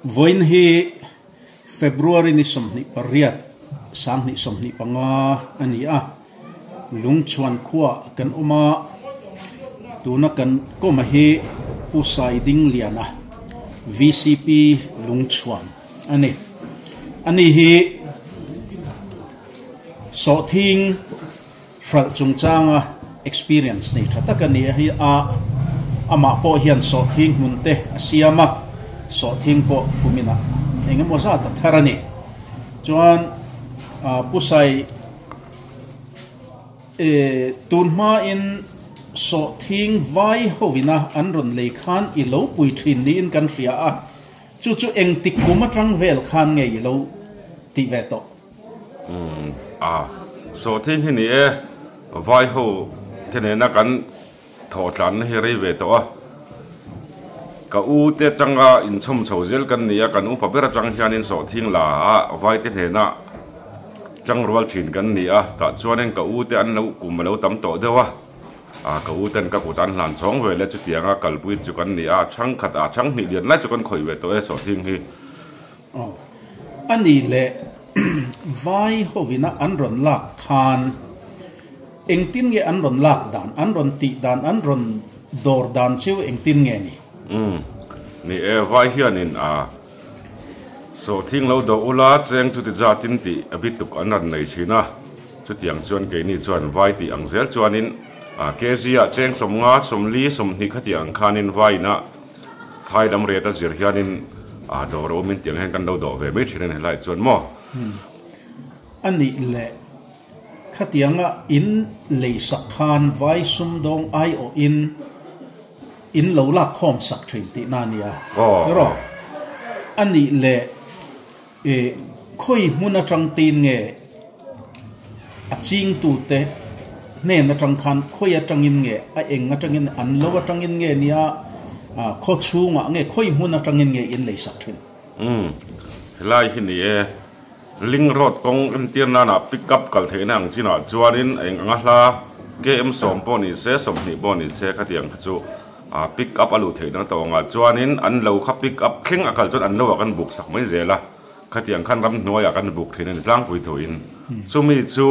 Vawiin hi February ni 28, 2025 a ni a, Lungchhuan khuaah kan awm a, tuna kan kawma hi Pu Saidingliana, vcp Lungchhuan a ni. Ani hi Sawhthing hralh chungchanga experience nei tha tak a ni a hi a, amah pawh hian sawhthing hmun te a siam a, sawhthing pawh kuminah eng emaw zat a thar a ni. Chuan Pu Sai tun hmain sawhthing vai hovina an rawn lei khan i lo pui thin niin kan hria a, chu chu engtik kum atang vel khan nge i lo tih ve tawh? Umm a, sawhthing hi ni e, vai ho te nena kan thawh tlanna hi rei ve tawh a, ka u te atanga inchhawm chho zel kan ni a, kan upa ber atang hianin sawhthing la a vai te hnena tangrual thin kan ni a, tah chuanin ka u te an lo kum a lo tam tawh deuh a, a ka u ten ka kut an hlan chhawng ve le chutianga kalpui chu kan ni a, chhangkhat a chhanghnih lian lai chu kan khawih ve tawh e sawhthing hi. Aw. A nih leh vai hovina an rawn lak khan engtin nge an rawn lak dan, an rawn tih dan, an rawn dawr dan chu engtin nge ni? Umm. Ni e, vai hianin a sawhthing lo dawh ula cheng chuti zatin tih a bituk an rawn nei thin a, chutiang chuan keini chuan vai tih ang zel chuanin a kg ah cheng 50, 40, 20 khatiang ang khanin vaiin a Thai lam riat a zir hianin a dawr a awmin tiang hian kan lo dawh ve mai thin a ni helai chuan maw? A nih leh khatianga in lei sak khan vai sumdawng aiawhin in lo lak khawm sak thin tihna a nia. Tiraw? A nih leh khawi hmun atang tin nge a chingtute hnen atang khan khawi atangin nge a eng atangin an lo atangin nge nia khaw chhungah nge khawi hmun atangin nge in lei sak thin. Umm helai hi ni e Link road kawng entir nana pick up kal theihna ang chinah chuanin eng anga hla KM 10 pawh ni se 20 pawh ni se khatiang kha chu pick up a luh theihna tawngah chuanin an lo kha pick up thleng a kal chuan an lo ah kan buk sak mai zel a. Khatiang khan ramhnuaiah kan buk thin a ni tlangpui thuin. Chumi chu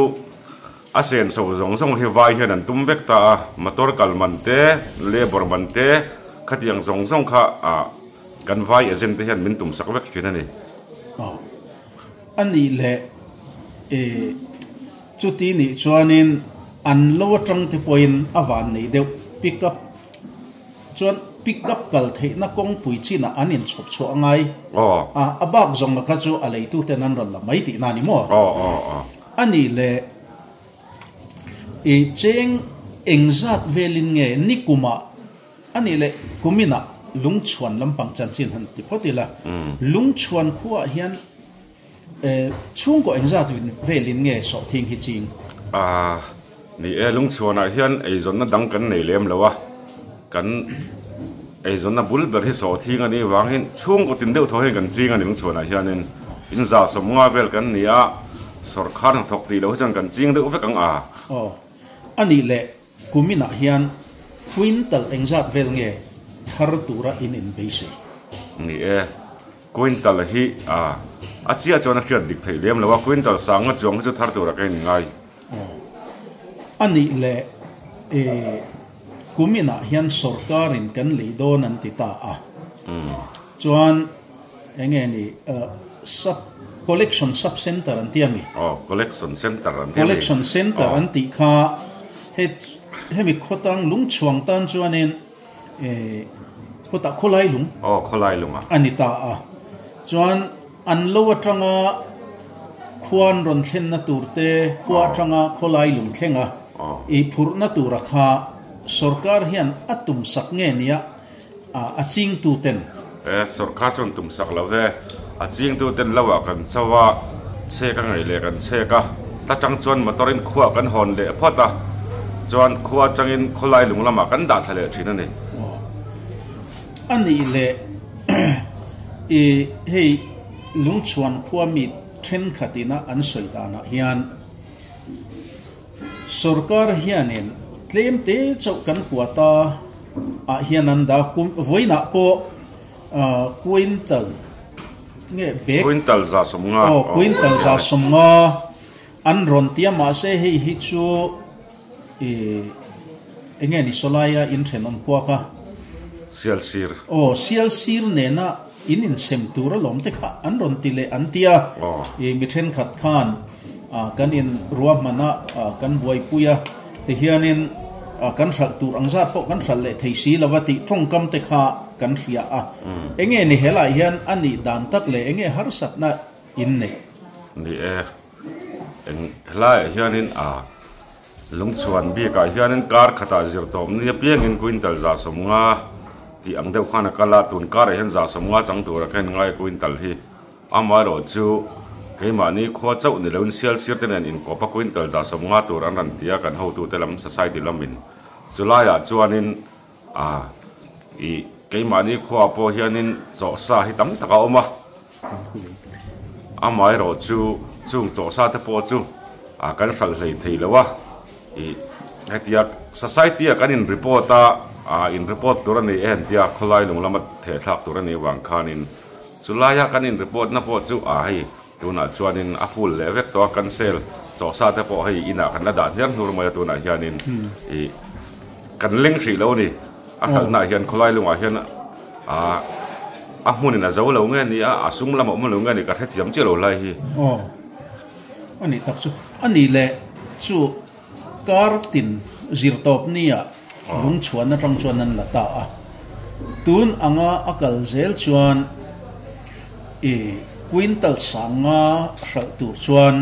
a senso zawng zawng hi vai hian an tum vek ta a, motor kal man te, labour man te, khatiang zawng zawng kha kan vai agent te hian min tum sak vek thin a ni. Aw, a nih leh e chuti nih chuanin an lo atang te pawhin a van nei deuh pick up. Chuan pick up kal theihna kawngpui chinah an inchhawp chhuah a ngai a, a bak zawng kha chu a leituten an rawn la mai tihna a ni maw? A nih leh i cheng engzat velin nge nikumah a nih leh kuminah lungchhuan lampang chanchin han ti phawt ila, lungchhuan khuaah hian Chhungkaw engzat velin nge sawhthing hi ching? A, ni e, lungchhuanah hian eizawnna dang kan nei lem lo a, kan eizawnna bul ber hi sawhthing a nih vangin chhungkaw tin deuh thaw hian kan ching a ni lungchhuanah hianin in za 50 vel kan ni a, sawrkhar hnathawk tih loh hi chuan kan ching deuh vek ang a. Aw, a nih leh Kuminah hian quintal engzat vel nge thar tura in inbeisei? Ni e, quintal hi a a chiah chuan a hriat dik theih lem lo a, quintal sanga chuang hi chu thar tura ka inngai. Aw, a nih leh e kuminah hian sawrkarin kan lei dawn an ti ta a, chuan enge ni sub collection sub center an ti a mi? Aw, collection center an ti a mi. Collection center an tih kha he hemi khawtang lungchhuang tan chuanin eh khawtah khawlai lung. Aw, khawlai lung a. A ni ta a. Chuan an lo atanga khuan rawn thlenna tur te, khua atanga khawlai lung thlenga i phurhna tura kha sorkar hian a tum sak nge nia a chingtu ten. E, sawrkar chuan tum sak lo ve. A chingtu ten lo ah kan cho a, chhek a ngaih leh kan chhek a. Ta tang chuan motor in khua kan hawn leh phawt a, chuan khua atangin khawlai lung lamah kan dah thla leh thin a ni. Aw. A nih leh i hei lungchhuan khua mi thenkhat ina an sawi danah hian Sorkar hianin tlem te chauh kan kuata ah hian an dah kum vawiinah pawh quintal nge bag Quintal 150. Aw quintal 150 an rawn ti a mahse hei hi chu ih enge ni sawlaia in thenawm kuak a. Sial sir. Aw sial sir nena in insem tur alawm te kha an rawn ti leh an ti a. Ih mi thenkhat khan kan in ruahman a kan buaipui a tihianin kan hralh tur ang zat pawh kan hralh leh thei si lova tih tawngkam te kha kan hria a. Enge ni helai hian a nih dan tak leh enge harsatna in neih? Ni e, eng helaiah hianin a lungchhuan bikah hianin kar khatah zir tawp ni apiangin quintal 150 tih ang deuh khan a kal a, tun karah hian 150 chang tura kha in ngai quintal hi. Amaherawh chu keimahni khua chauh ni loin sial sir te nen inkawp a quintal 150 tur an rawn ti a kan hotute lam society lamin chulaiah chuanin a ih keimahni khuaah pawh hianin chawhsa hi tam tak a awm a amaherawh chu chung chawhsa te pawh chu a kan hralh hlei thei lo a ih hetia society ah kan in report a ah in report tur a ni e tia khawlai lung lama thehthlak tur a nih avang khanin. Chulaia kan in report na pawh chu a hei tunah chuanin a full leh vek tawh a kan sale chawhsa te pawh hei inah kan la dah hniar hnur mai a tunah hianin ih kan leng hrih lo a ni a hralhna ah hian khawlai lungah hian ah a hmunin a zo lo nge ni a a sum lam a awm lo nge ni ka hrethiam chiah lo lai hi. Aw a nih tak chu a nih leh chu kar tin zir tawp nia lungchhuan atang chuan an la ta a. Tun anga a kal zel chuan i quintal 500 hralh tur chuan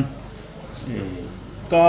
i ka.